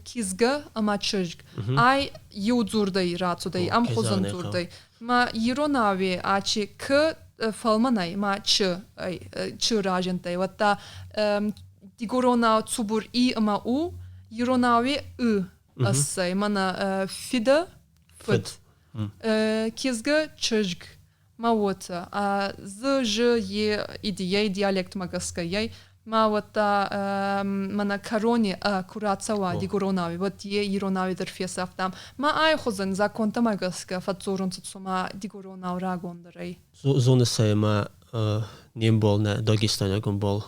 кизгӕ ӕма чызг ай еу дзурдӕй рацудӕй, ӕмхузӕн дзурдӕй. Ма иронауи ачи к фӕлмӕн ӕй, ма ч ӕй, ч разиндтӕй. Уӕдта дигоронау цубур и ӕма у, иронауи ы ӕссӕй. Мӕнӕ фидӕ, фыд. Кизгӕ, чызг. Ма уотӕ. З, ж, е идейӕй диалектмӕ гӕсгӕ ӕй. Ма уӕдта мӕнӕ кӕрони ӕ ку рацӕуа дигоронауи, уӕд е иронауи дӕр фесӕфтам. Ма ай хузӕн законтӕмӕ гӕсгӕ фӕдздзорунцӕ цума дигоронау рагондӕр ӕй. Зоныс ӕй, ӕмӕ не мбал, нӕ дагестайнаг ӕмбал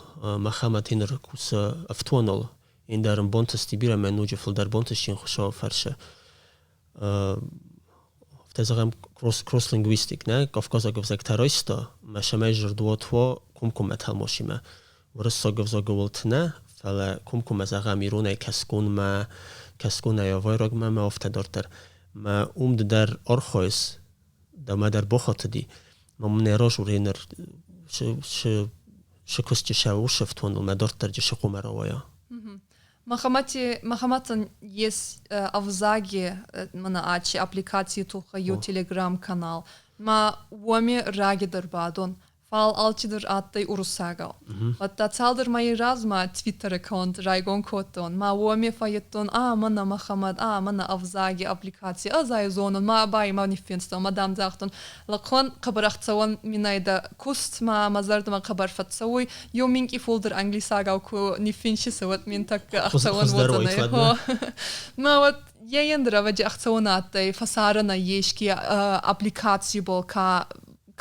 Мӕхӕмӕт ныр кусы ӕфтуаныл. Ӕндӕр ын бантысти бирӕ мӕ ноджы фылдӕр бантысти Хуыцауы фӕрцы. Афтӕ зӕгъӕм, кросс-лингвистик, нӕ, кавказаг ӕвзӕгтӕ райста, мӕ сӕмӕй зӕрдуат уа комкоммӕ тӕлмацимӕ. Уырыссаг ӕвзагы уылты нӕ, фӕлӕ комкоммӕ зӕгъӕм иронӕй кӕсгонмӕ, кӕсгонӕй авайрагмӕ ӕмӕ афтӕ дарддӕр. Мӕ уым ды дӕр архайыс, дӕумӕ дӕр бахатыди. Мӕ мын ӕ разуры ныр цы куысты сӕ усӕфтуаныл мӕ дарддӕр цы хъуамӕ рауайа. Мӕхӕмӕти Мӕхӕмӕтӕн ес ӕвзаги мӕнӕ ачи аппликаций туххӕй еу телеграм-канал. Ма уоми раги дӕр бадун. Фал алчидӕр адтӕй уруссагау. Уӕдта цалдӕр мӕйи размӕ Twitter аккаунт райгон кодтон. Ма уоми фӕййидтон, а, мӕнӕ Мӕхӕмӕт, а, мӕнӕ ӕвзаги аппликаци, ӕз ӕй зонун, ма ба имӕ ниффинстон, ма дам загътон, лӕхъуӕн хъӕбӕр ӕхцӕуӕн мин ӕй дӕ куст, ма мӕ зӕрдӕмӕ хъӕбӕр фӕццӕуй. Еу минкъий фулдӕр англисагау ку ниффинсисӕ, уӕд мин тӕккӕ ӕхцӕуӕн уодзӕнӕй. Ма уӕд е ӕндӕр ӕвӕдзи ӕхцӕуӕн адтӕй фӕсарӕнӕй еске аппликацибӕл ка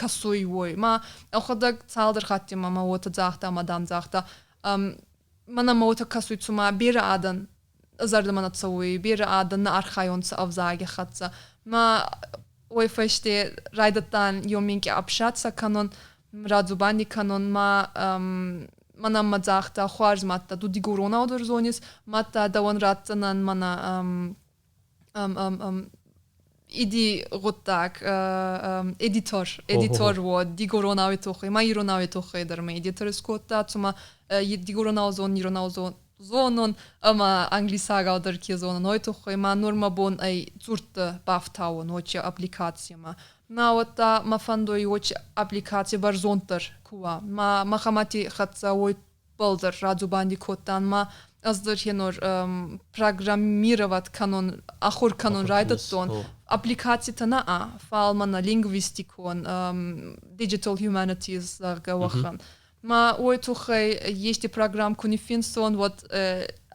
кӕсуй, уой. Ма ӕхуӕдӕг цалдӕр хатти мӕмӕ уотӕ загъта, мадам загъта, мӕнӕ мӕ уотӕ кӕсуй, цума берӕ адӕн зӕрдӕмӕ нӕ цӕуй, берӕ адӕн нӕ архайунцӕ ӕвзаги хӕццӕ. Ма уой фӕсте райдӕдтан еу минкъий общаться кӕнун, радзубанди кӕнун, ма мӕнӕ мӕ загъта, хуарз мадта ду дигоронау дӕр зонис, мадта дӕуӕн ратдзӕнӕн мӕнӕ иди гъуддаг эдитор эдитор уо дигоронауи туххӕй ма иронауи туххӕй дӕр мӕ эдитор искодта цума дигоронау зон иронау зонун ӕма англисагау дӕр ке зонун уой туххӕй ма нур мӕ бон ӕй дзурдтӕ бафтауун уочи аппликацимӕ ма уӕдта мӕ фӕндуй уочи аппликаци бӕрзонддӕр ку уа ма Мӕхӕмӕти хӕццӕ уой дӕр радзубанди кодтан ма ӕз дӕр хенор программировать кӕнун ахур кӕнун райдӕдтон аппликацитӕ нӕ фал мӕнӕ лингвистикон digital humanities зӕгъгӕ уӕхӕн ма уой туххӕй ести программ ку ниффинсон уӕд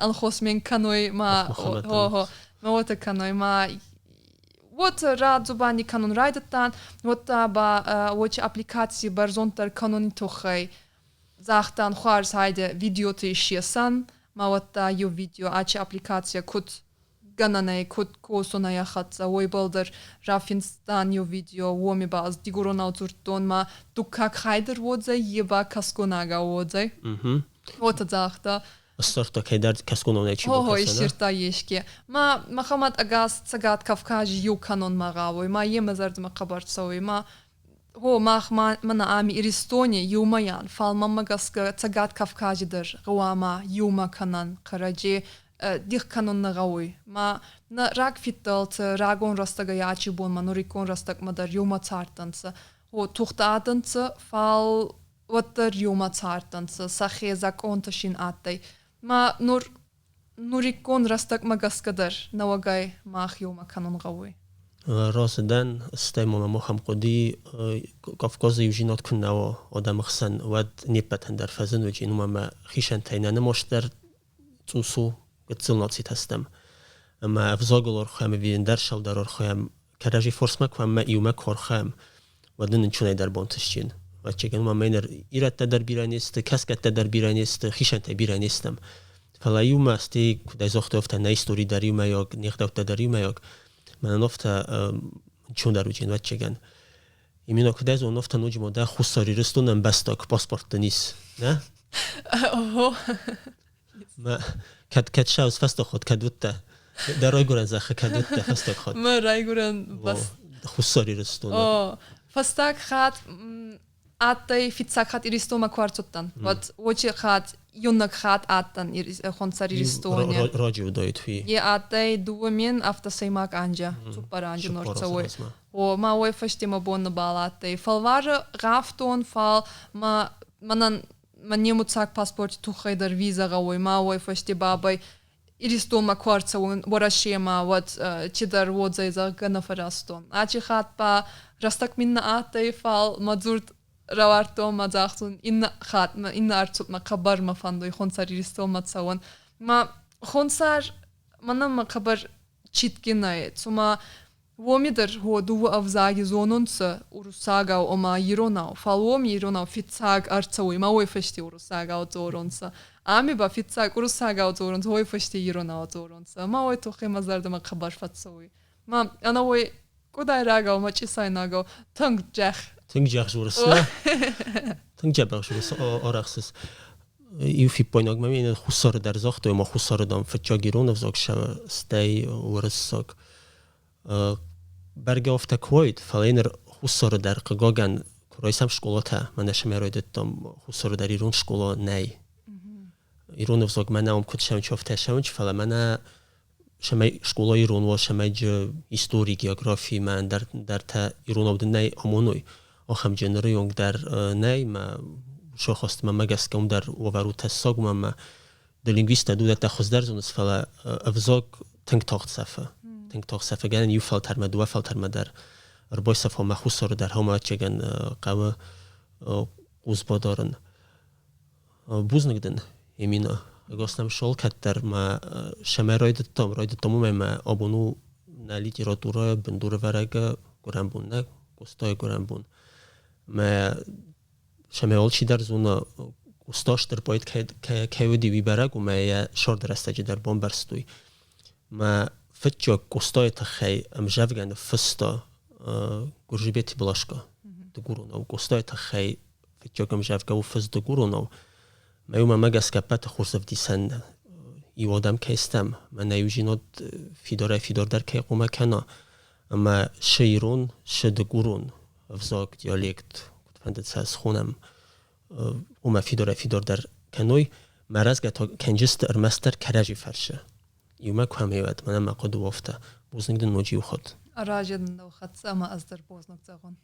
ӕнхос мин кӕнуй ма хо ма уотӕ кӕнуй ма. Уотӕ радзубанди кӕнун райдӕдтан, уӕдта ба уочи аппликаци бӕрзонддӕр кӕнуни туххӕй загътан, хуарз, гьӕйдӕ, видеотӕ исесӕн, ма уӕдта еу видео ачи аппликацийӕ куд гӕнӕн ӕй, куд косун ӕй ӕ хӕццӕ, уойбӕл дӕр рафинстан еу видео, уоми ба ӕз дигоронау дзурдтон, ма дуккаг хай дӕр уодзӕй, е ба кӕсгонагау уодзӕй. Уотӕ загъта. Ссардта кӕйдӕр кӕсгонау нӕ чи Хо, иссердта еске. Ма Мӕхӕмӕт ӕгас Цӕгат Кавкази еу кӕнунмӕ гъавуй, ма е мӕ зӕрдӕмӕ хъӕбӕр цӕуй, ма Гъо, мах ма мӕнӕ ами Иристони еумӕйан, фал мӕнмӕ гӕсгӕ Цӕгат Кавкази дӕр гъӕуама еумӕ кӕнӕн, кӕрӕдзе дех кӕнун нӕ гъӕуй. Ма нӕ рагфидтӕлтӕ рагон рӕстӕгӕй ачи бонмӕ нуриккон рӕстӕгмӕ дӕр еумӕ цардтӕнцӕ. Гъо, тухт адӕнцӕ, фал уӕддӕр еумӕ цардтӕнцӕ, сӕхе закъонтӕ син адтӕй. Ма нур нуриккон рӕстӕгмӕ гӕсгӕ дӕр нӕуӕгӕй мах еумӕ кӕнун гъӕуй. Разы дӕн, стӕй ма мӕм ахӕм хъуыди, Кавказы иудзинад куы нӕ уа адӕмы хсӕн, уӕд не ппӕтӕн дӕр фӕзын уыди, уымӕн ӕмӕ хицӕнтӕй нӕ нымӕст дӕр цъус у, гыццыл нацитӕ стӕм. Ӕмӕ ӕвзагыл архайӕм ӕви ӕндӕр сӕлдӕр архайӕм, кӕрӕдзи форсмӕ куы ӕмӕ иумӕ куы архайӕм, уӕд нын ӕнцонӕй дӕр бантысджын. Ӕвӕццӕгӕн, уымӕн ӕмӕ ирӕттӕ дӕр бирӕ не сты, кӕсгӕттӕ дӕр бирӕ не сты, хицӕнтӕй бирӕ не стӕм. Фӕлӕ иумӕ, стӕй куыд ӕй загътай, афтӕ нӕ истори дӕр иумӕйаг, не гъдӕуттӕ дӕр иумӕйаг. Мӕнӕн афтӕ ӕнцондӕр уыди, ӕвӕццӕгӕн. Именно куыд ӕй зонын, афтӕ ноджы ма дӕ Хуссар Ирыстоны ӕмбӕстаг паспорт дын ис, нӕ? Ого. Мӕ кӕд сӕус фӕстаг хатт кӕд уыдтӕ? Дӕ райгуырӕн зӕххы кӕд уыдтӕ фӕстаг хатт? Мӕ райгуырӕн бас. Хуссар Ирыстоны. О, фӕстаг хатт адтӕй фиццаг хатт Иристонмӕ ку ӕрцудтӕн. Уӕд уочи хатт еунӕг хатт адтӕн Хонсар Иристони. Раджы уыдаид уый. Е адтӕй 2007 анзӕ, цуппар анзи нур цӕуй. О, ма уой фӕсте мӕ бон нӕбал адтӕй. Фӕлварӕ гъавтон, фал ма мӕнӕн мӕ немуцаг паспорти туххӕй дӕр визӕ гъӕуй, ма уой фӕсте бабӕй Иристонмӕ ку ӕрцӕун Уӕрӕсемӕ, уӕд чидӕр уодзӕй, зӕгъгӕ, нӕ фӕразтон. Ачи хатт ба рӕстӕг мин нӕ адтӕй, фал мӕ дзурд равардтон, ма загътон, иннӕ хатт мӕ иннӕ ӕрцудмӕ хъӕбӕр мӕ фӕндуй Хонсар Иристонмӕ цӕун. Ма Хонсар мӕнӕн мӕ хъӕбӕр читгин ӕй, цума уоми дӕр гъо дууӕ ӕвзаги зонунцӕ уруссагау ӕма иронау, фал уоми иронау фиццаг ӕрцӕуй ма уой фӕсте уруссагау дзорунцӕ. Ами ба фиццаг уруссагау дзорунцӕ, уой фӕсте иронау дзорунцӕ. Ма уой туххӕй мӕ зӕрдӕмӕ хъӕбӕр фӕццӕуй. Ма ӕнӕуой къудайрагау ма чъисайнагау тынг джӕх. Тынг джӕх дзурыс, нӕ? Тынг джӕбӕх дзурыс, арӕхсыс. Иу фиппайнаг мӕм ин Хуссары дӕр загътой, ӕмӕ Хуссары, дам, фыццаг ирон ӕвзаг стӕй уырыссаг. Бӕргӕ афтӕ куы уаид, фӕлӕ ныр Хуссары дӕр, хъыгагӕн, куы райсӕм скъолатӕ, мӕнӕ сӕм райдыдтам, Хуссары дӕр ирон скъола нӕй. Ирон ӕвзаг мӕнӕ ам куыд сӕмч, афтӕ сӕмч, фӕлӕ мӕнӕ цӕмӕй скъола ирон уа, цӕмӕй истори, географи мӕ ӕндӕр ӕндӕртӕ иронау дын нӕй амоной, ахӕм ныры онг дӕр нӕй, мӕ сахастмӕ мӕ гӕсгӕ уым дӕр уавӕр у тӕссаг, уымӕн ӕмӕ ды лингвисттӕ уыдӕттӕ хуыздӕр зоныс, фӕлӕ ӕвзаг тынг тагъд сӕфы. Тынг тагъд сӕфы, гӕнӕн иу фӕлтӕрмӕ, дыууӕ фӕлтӕрмӕ дӕр ӕрбайсӕфа мӕ Хуссары дӕр ӕвӕццӕгӕн хъӕуы хъус бадарын. Бузныг дын, Эмина. Ӕгас нӕм сол кӕддӕр ма сӕмӕ райдыдтам, райдыдтам уымӕй ӕмӕ абон у нӕ литературӕ бындурӕвӕрӕг гуырӕнбон, нӕ Къостайы гуырӕнбон. Мӕ сӕмӕ алчидӕр зоны, Къоста стыр поэт кӕй уыди, уый бӕрӕг у, мӕ йӕ сӕрды рӕстӕджы дӕр бамбӕрстой. Мӕ фыццаг Къостайы тыххӕй ӕмзӕвгӕ ныффыста Гуырджибеты Блашка дыгуронау. Къостайы тыххӕй фыццаг ӕмзӕвгӕ у фыст дыгуронау. Мӕ уымӕ гӕсгӕ ӕппӕты хорз ӕвдисӕн иу адӕм кӕй стӕм, мӕнӕ иу фидарӕй-фидардӕр кӕй хъуамӕ кӕна, ӕмӕ шы ирон, шы дыгурон ӕвзаг, диалект, куыдфӕнды сӕ схонӕм, уымӕ фидарӕй-фидардӕр кӕной, мӕ рӕзгӕ та кӕнджысты ӕрмӕстдӕр кӕрӕдзи фӕрсы. Иумӕ куы ӕмӕ уӕд мӕнӕ мӕ хъуыды у афтӕ. Бузныг дын ноджы иу хатт. Аразы дын дӕу хӕццӕ ӕмӕ ӕз дӕр бузныг зӕгъон.